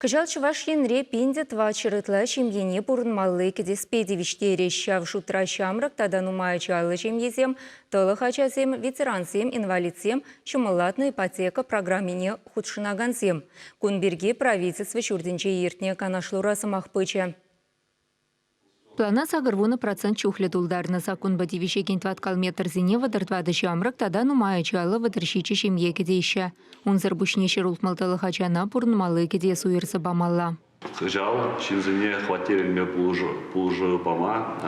Кӑҫал Чӑваш Енре 1400 ытла ҫемьене пурӑнмалли кӗтеспе тивӗҫтерӗҫ. Ҫав шутра ҫамрӑк тата нумай ачаллӑ ҫемьесем, тӑлӑх ачасем, ветерансем, инвалидсем, ҫӑмӑллатнӑ ипотека программине хутшӑнакансем. Кун пирки Правительство ҫуртӗнче иртнӗ канашлура сӑмах пычӗ. Плана 80% чухлӗ тултарнӑ. Саккунпа тивӗҫекен тӑваткал метрсене 34 ҫамрӑк тата нумай ачаллӑ 37 ҫемье кӗтеҫҫӗ. Унсӑр пуҫне 160 тӑлӑх ачана пурӑнмалли кӗтес уйӑрса памалла. Кӑҫал ҫынсене хваттер илме пулӑшу пама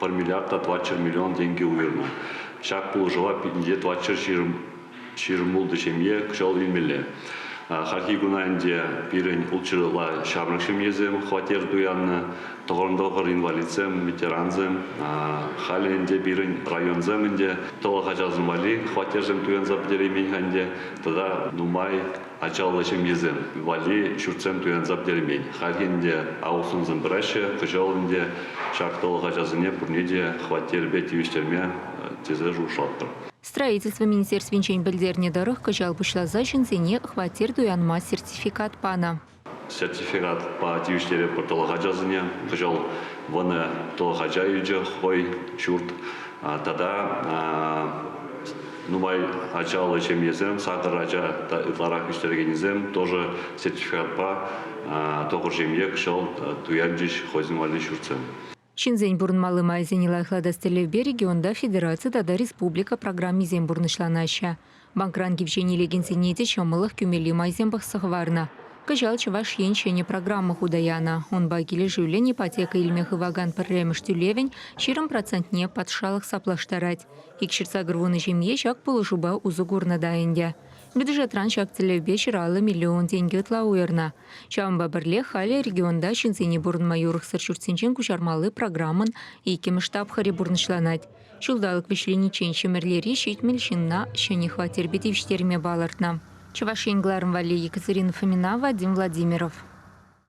пӗр миллиард та 400 миллион тенкӗ уйӑрнӑ. Ҫак пулӑшӑва питӗнче 426 ҫемье кӑҫал илмелле. Хальхи куна ӗнтӗ пирӗн ултҫырла ҫамрӑк ҫемьесем хваттер туяннӑ, тӑхӑр инвалидсем, ветерансем. Халӗ ӗнтӗ пирӗн районсем ӗнтӗ тӑлӑх ачасем валли хваттерсем туянса пӗтереймен-ха ӗнтӗ тата нумай ачаллӑ ҫемьесем валли ҫуртсем туянса пӗтереймен. Хальхи ӗнтӗ аукционсем пыраҫҫӗ, кӑҫал ӗнтӗ ҫак тӑлӑх ачасене пурне те хваттерпе тивӗҫтерме тесе шухӑшлатпӑр. Строительство министерствинчен пӗлтернӗ тӑрӑх, кӑҫал пуҫласа ҫынсене хваттер туянма сертификат панӑ. Сертификатпа тивӗҫтеретпӗр тӑлӑх ачасене. Кӑҫал вӑнӑ тӑлӑх ача илчӗ хӑй ҫурт. Тата нумай ачаллӑ ҫемьесем, сакӑр ача ытларах ӳстерекеннисем тоже сертификатпа тӑхӑр ҫемье кӑҫал туянчӗҫ хӑйсем валли ҫуртсем. Ҫынсен пурӑнмалли майсене лайӑхлатас тӗллевпе регионта федераци тата республика программисем пурнӑҫланаҫҫӗ. Банкран кивҫен илекенсене те ҫӑмӑллӑх кӳмелли майсем пӑхса хӑварнӑ. Кӑҫал Чӑваш Ен ҫӗнӗ программа хута янӑ. Унпа килӗшӳллӗн ипотека илме хывакан пӗрремӗш тӳлевӗн 20 процентне патшалӑх саплаштарать. 280 ҫемье ҫак пулӑшупа усӑ курнӑ та ӗнтӗ. Бюджетран ҫак тӗллевпе 150 миллион тенкӗ ытла уйӑрнӑ. Ҫавӑнпа пӗрлех халӗ регионта ҫынсене пурӑнма юрӑхсӑр ҫуртсенчен куҫармалли программӑн иккӗмӗш тапхӑрӗ пурнӑҫланать. Ҫулталӑк вӗҫлениччен Ҫӗмӗрлери 70 ҫынна ҫӗнӗ хваттерпе тивӗҫтерме палӑртнӑ. Чӑваш Ен кӑларӑм валли Екатерина Фомина, Вадим Владимиров.